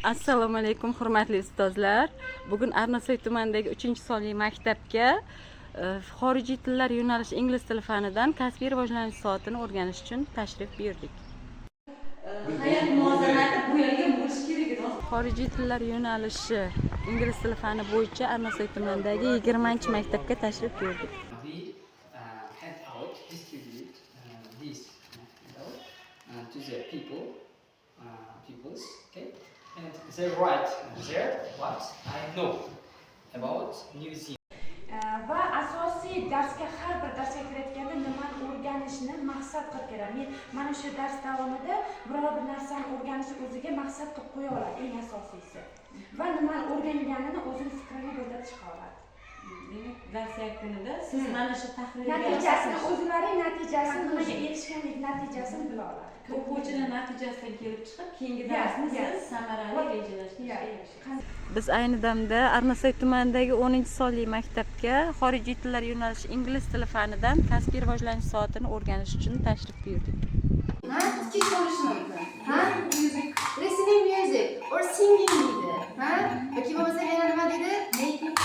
Assalomu alaykum, hurmatli ustozlar. Bugun Arnasoy tumanidagi 3-sonli maktabga xorijiy tillar yo'nalishi ingliz tili fanidan kasbiy rivojlanish soatini o'rganish uchun tashrif buyurdik. Hayot muvozanati bo'yalgan bo'lishi kerak edi. Xorijiy tillar yo'nalishi ingliz tili fani bo'yicha Arnasoy tumanidagi 20-maktabga tashrif buyurdik. We hand out, distribute this handout to the people, peoples, okay? And they write there what I know about New Zealand. Va asosiy darsga, har bir darsga kirayotganda nimani o'rganishni maqsad qilib keladi. Men mana shu dars davomida biror bir narsani o'rganishni o'ziga maqsad qilib qo'ya oladi, eng asosiysi, va nimani o'rganganini o'zini fikrini bildirib chiqa oladi. Demak, dars yakunida siz mana shu tahrirga Natijasini, o'zlari natijasini, nimaga erishganlik natijasini bila oladi. O'quvchini natijasidan kelib chiqib, keyingi darsni siz samarali rejalashtirishga erishasiz. Biz ayni damda Arnasoy tumanidagi 10-sonli maktabga xorijiy tillar yo'nalishi ingliz tili fanidan kasbiy rivojlanish soatini o'rganish uchun tashrif buyurdik. Ha, tikish bo'lishi mumkin. Ha? Music. Listening music or singing deydi. Ha? Yoki bo'lmasa yana nima deydi? Making.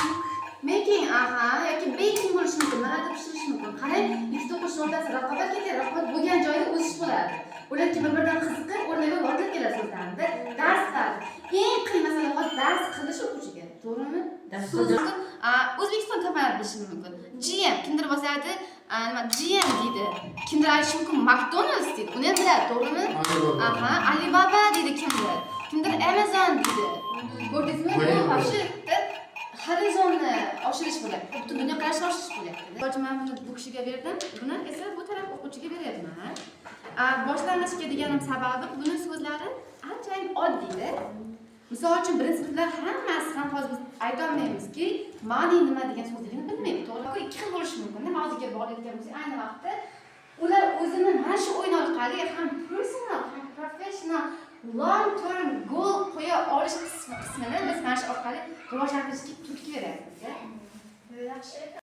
Making, aha, yoki baking bo'lishi mumkin, nimadir pishirish mumkin. Qarang, ikkita o'quvchi o'rtasida raqobat ketadi, raqobat bo'lgan joyda o'sish bo'ladi. Ular bir-biridan qiziqib, o'rniga yotilib keladi so'zlarida. Dars qiladi. Eng qiyin masala hozir dars qilish o'quvchiga, to'g'rimi? So'z mumkin. O'zbekiston kompaniyasi bilishi mumkin. GM, kimdir bosadi, nima GM deydi. Kimdir aytishi mumkin McDonald's deydi. Uni ham biladi, to'g'rimi? Aha, Alibaba deydi kimdir. Kimdir Amazon deydi. Ko'rdingizmi? Bu вообще horizontni oshirish bo'lyapti. Butun dunyoqarashni oshirish bo'lyapti. Misol uchun, men buni bu kishiga berdim, buni esa bu taraf o'quvchiga beryapman. Boshlang'ichga deganim sababi buni so'zlari anchayin oddiyda. Misol uchun, birinchi sinflar hammasi ham hozir biz aytolmaymizki, money nima degan so'zligini bilmaydi, to'g'ri? Ikki xil bo'lishi mumkin mavzuga bog'layotgan bo'lsak, ayni vaqtda ular o'zini mana shu o'yin orqali ham personal, ham professional long term goal qo'ya olish qismini biz mana shu orqali rivojlantirishga turtki beryapmiz. Yaxshi.